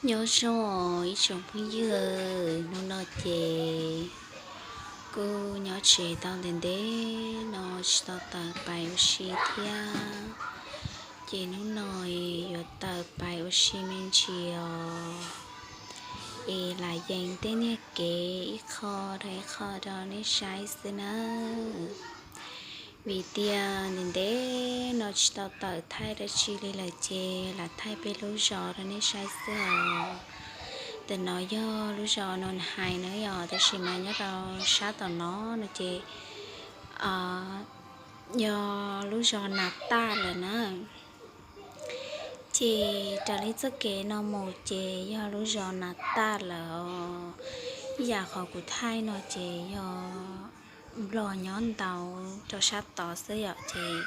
Nyob zoo ib tsoom phooj ywg, hnub no ces kuj nyob tsev tau ntev ntev no tsis tau tawm pais ua si thiab. Ces hnub no yuav tawm pais ua si me ntsis os, es lam yees tej niag kev ib qho rau ib qho rau nej saib xwb nawb. Vim tias ntev ntev no tsis tau tawm thaij dab tsi li lawm ces lam thaij peb lub zos rau nej saib xwb os. Ntawm no yog lub zos Noos Hais na yom, tab sis mas nyob rau sab tom no no ces yog lub zos Nas Taj lawm na. Ces raws li txoj kev no mus ces yog lub zos Nas Taj lawm os. Ib yam qhov kuv thaij no ces yog nplog nyob ntaus rau sab tod xwb yom, ces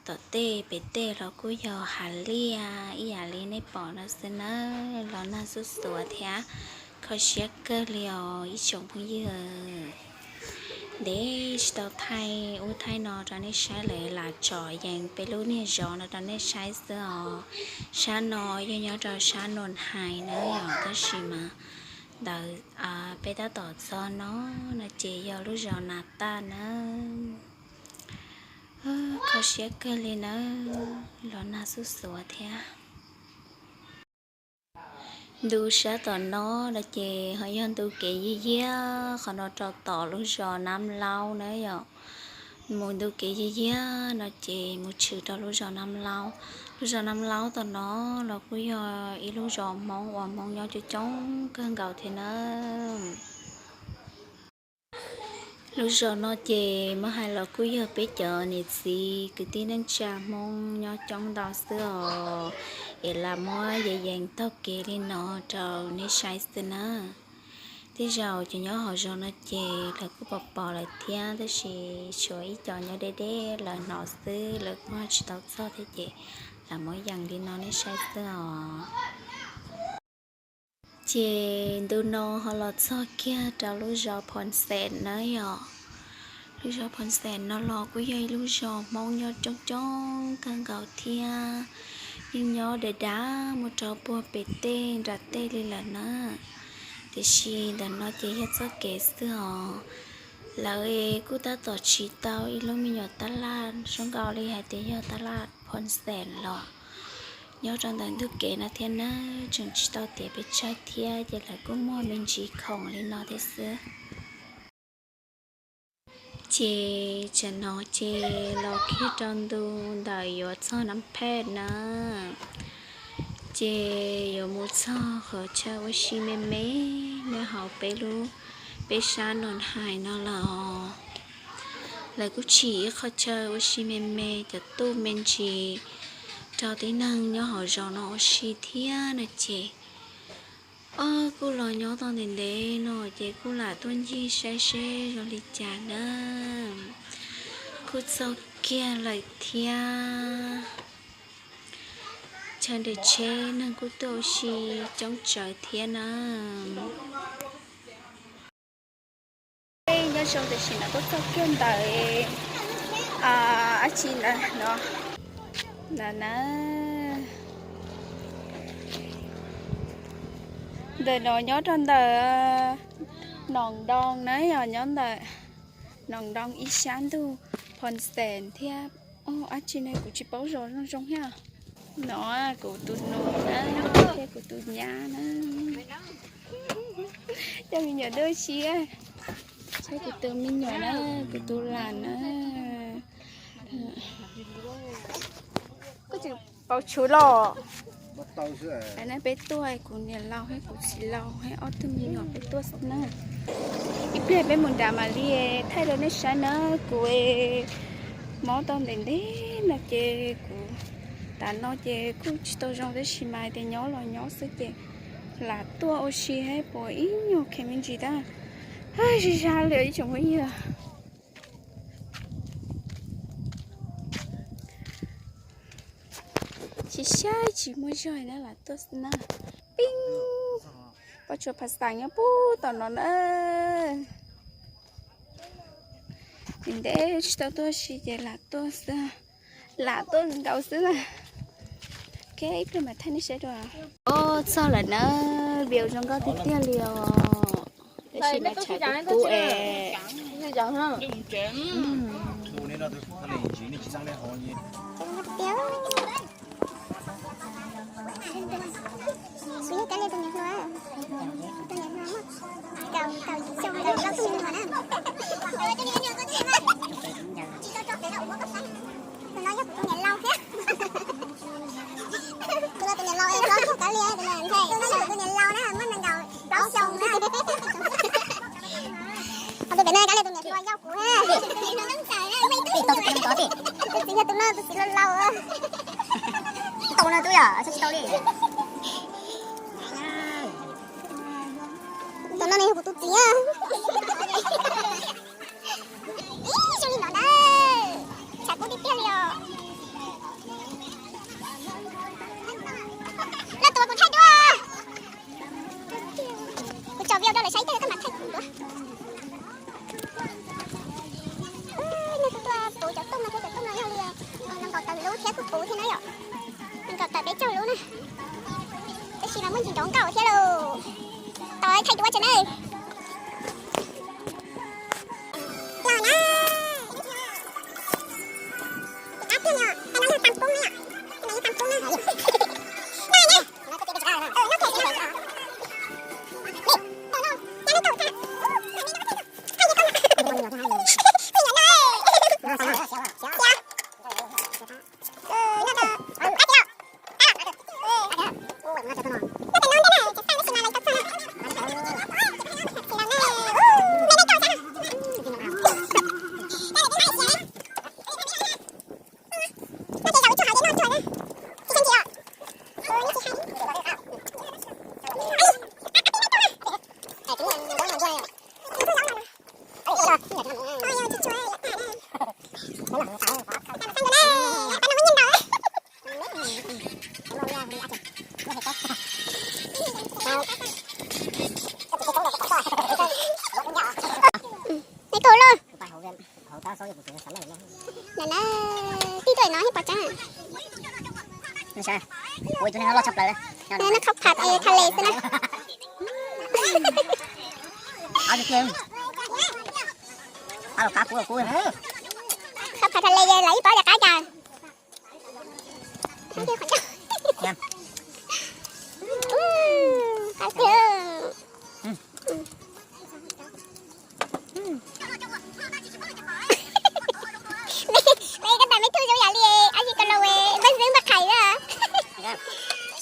tom tej pem tej los kuj yog hav liaj ib yam li nej pom no xwb nawb. Los nag xuj xuav thiab kho siab kawg li os ib tsoom phooj ywg. Ntev tsis tau thaij ub thaij no rau nej saib lawm, lam tsom yees peb lub niag zos no rau nej saib xwb os. Sab no yog nyob rau sab Noos Hais na yom, tab sis mas ntawm peb tab tom txog no no ces yog lub zos Nas Taj nawb. Kho siab kawg li nawb, los nag xuj xuav thiab. Ntu sab tom no no ces ho yog ntu kev yiag yiag, qhov no rau tom lub zos Nab Laub na yom. Mus ntu kev yiag yiag no ces mus tshwm rau lub zos Nab Laub. Lub zos Nab Laub tom no los kuj yog ib lub zos Hmoob uas Hmoob nyob coob coob kawg nkaus thiab nawb. Lub zos no ces muab hais los kuj yog peb cov niam txiv kwv tij neej tsa Hmoob nyob coob ntau xwb os, es lam muab yees yees taug kev li no rau nej saib xwb na. Tej zaum cov nyob hauv zos no ces lawv kuj pom pom lawm thiab, tab sis tshuav ib co nyob deb deb lawv hnov xwb, lawv kuj tsis tau txog thiab ces lam muab yees li no nej saib xwb os. Ces ntu no ho los txog kiag rau lub zos Phoo Xeem na yom. Lub zos Phoo Xeem no los kuj yog ib lub zos Hmoob nyob coob coob kawg nkaus thiab, yeej nyob dav dav mus rau puag pem tej nram tej li lawm na. Tiam sis ntawm no ces yog txoj kev xwb os. Lawv kuj tab tom tsim tau ib lub me nyuam tab laj zoo nkaus li hais tias yog tab laj Phoo Xeem los nyob rau ntawm ntug kev no thiab na, tseem tsis tau tiav pes tsawg thiab ces lawv kuj muag me ntsis khoom li no thiab xwb. Ces tsam no ces los kiag rau ntu ntawm yuav txog Nab Phej na, ces yuav mus txog qhov chaw ua si me me nyob hauv peb lub, peb sab Noos Hais no lawm os. Lawv kuj tsim ib qho chaw ua si me me, cov tuj me ntsis rau tib neeg nyob hauv zos no ua si thiab no ces, o, kuj los nyob tau ntev ntev no ces kuj lam tuaj ncig saib seb zoo li cas na. Kuj txog kiag lawm thiab. Chaw nres tsheb neeg kuj tuaj ua si coob tsawv thiab na. Nyob zoo, tam sim no kuj txog kiag ntawm dab tsi ntawm no, ntawm na, ntawm no nyob rau ntawm Noom Ntoo na, yog nyob ntawm Noom Ntoo ib sab ntug Phoo Xeem thiab. Dab tsi ne kuv tsis paub zoo zoo thiab. No kuv tus nus na, thiab kuv tus nyab na, coj me nyuam dua siab, thiab kuv tus me nyuam na, kuv tus lam na. Koj tsis paub tshua los. Peb tuaj, kuv niam laus thiab kuv txiv laus thiab ob tug me nyuam peb tuaj xwb na. Ib pliag peb mus nrad mam li thaij rau nej saib na. Kuv mob tau ntev ntev no ces kuv, tam no ces kuj tsis tau zoo tab sis mas hais tias nyob los nyob xwb ces lam tuaj ua si thiab puas ib nyuag kheev me ntsis tab, zig zag li ib tsoom phooj ywg. Tsis saib tsis muaj zog na, lam tuaj xwb na. Pib, poj tsuas Pha Xas nyob puag tom no na. Ntev tsis tau tuaj si ces lam tuaj xwb, lam tuaj nkaus xwb na. Ok, ib pliag mam thaij nej saib dua. O, txog lawm na. View zoo nkauj tiag tiag li os. Tab sis mas tshav kub kub es. Tus no yog kuv tus niam laus thiab. Tus no tus niam laus, tus no yog Kav Liam, tus no ntxhais, tus no yog kuv tus niam laus na, muaj nees nkaum plaub xyoo na. Ho tus pem no Kav Liam tus niam hluas yau kuv. Tus txiv yog tus no, tus txiv laus laus. Tsis tau no twb yog tsis tau li. Tus no nws yog kuv tus txiv. Ib zoo li no na, tshav kub tiag tiag li os. Leej twg kuv thaij duab. Kuv tso video rau lawv saib, ib tag koj mam thaij kuv duab. Nws kuj tuaj puv cov tooj no thiab, cov tooj no yog li nees nkaum tawm lub thiab kuj puv thiab na yom. Nees nkaum tawm peb caug lub na. Tab sis mas muaj ntsis ntov nkauj thiab lauj. Tos thaij duab tso na. Neb tus loj. Ntawm na, tib tuaj no thiab pom tseeb. Nws khauv phaj thaj les xwb na. Khauv phaj thaj les lawv ib paub li qab cas. Qab tiag. Me, me koj tas me tub zoo yam li ab yig ka lo, npaj xwb npaj qhais na.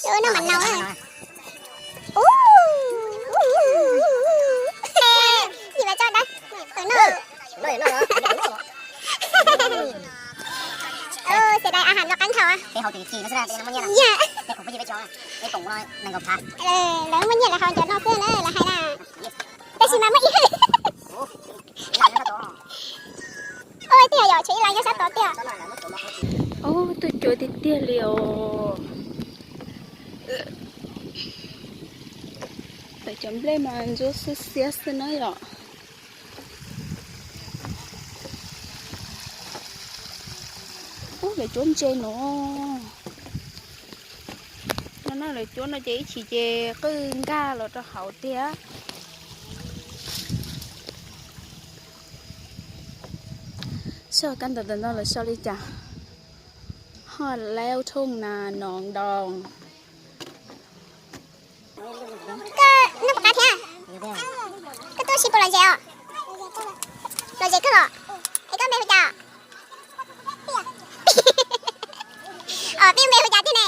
Ua noj mam naus. Ub, nim mas tso dab, no. Xiam dais a has no qab nthau. Yog, lawv muaj nyiaj lawv haus cov no xwb na, lawv hais na. Tab sis mas muaj ib, ua tiag yom, tshuav ib lais nyob sab tod tiag. Ub, tuaj cuav tiag tiag li os. Lawv cov nplej mas ntsuab xwb xiab xwb na yom. Ub, lawv cuab ntse no. No na, lawv cuab no ces ib chim ces qwj nkag los rau hauv tiag. Xyov kab ntawv ntawm no lawv sau li cas. Hoa leo thung na nong dong. Koj noj puas qab thiab? Koj tuaj ua si puas lom zem os? Lom zem kawg los? Es koj npe hu cas? Os, peb npe hu cas tiag ne?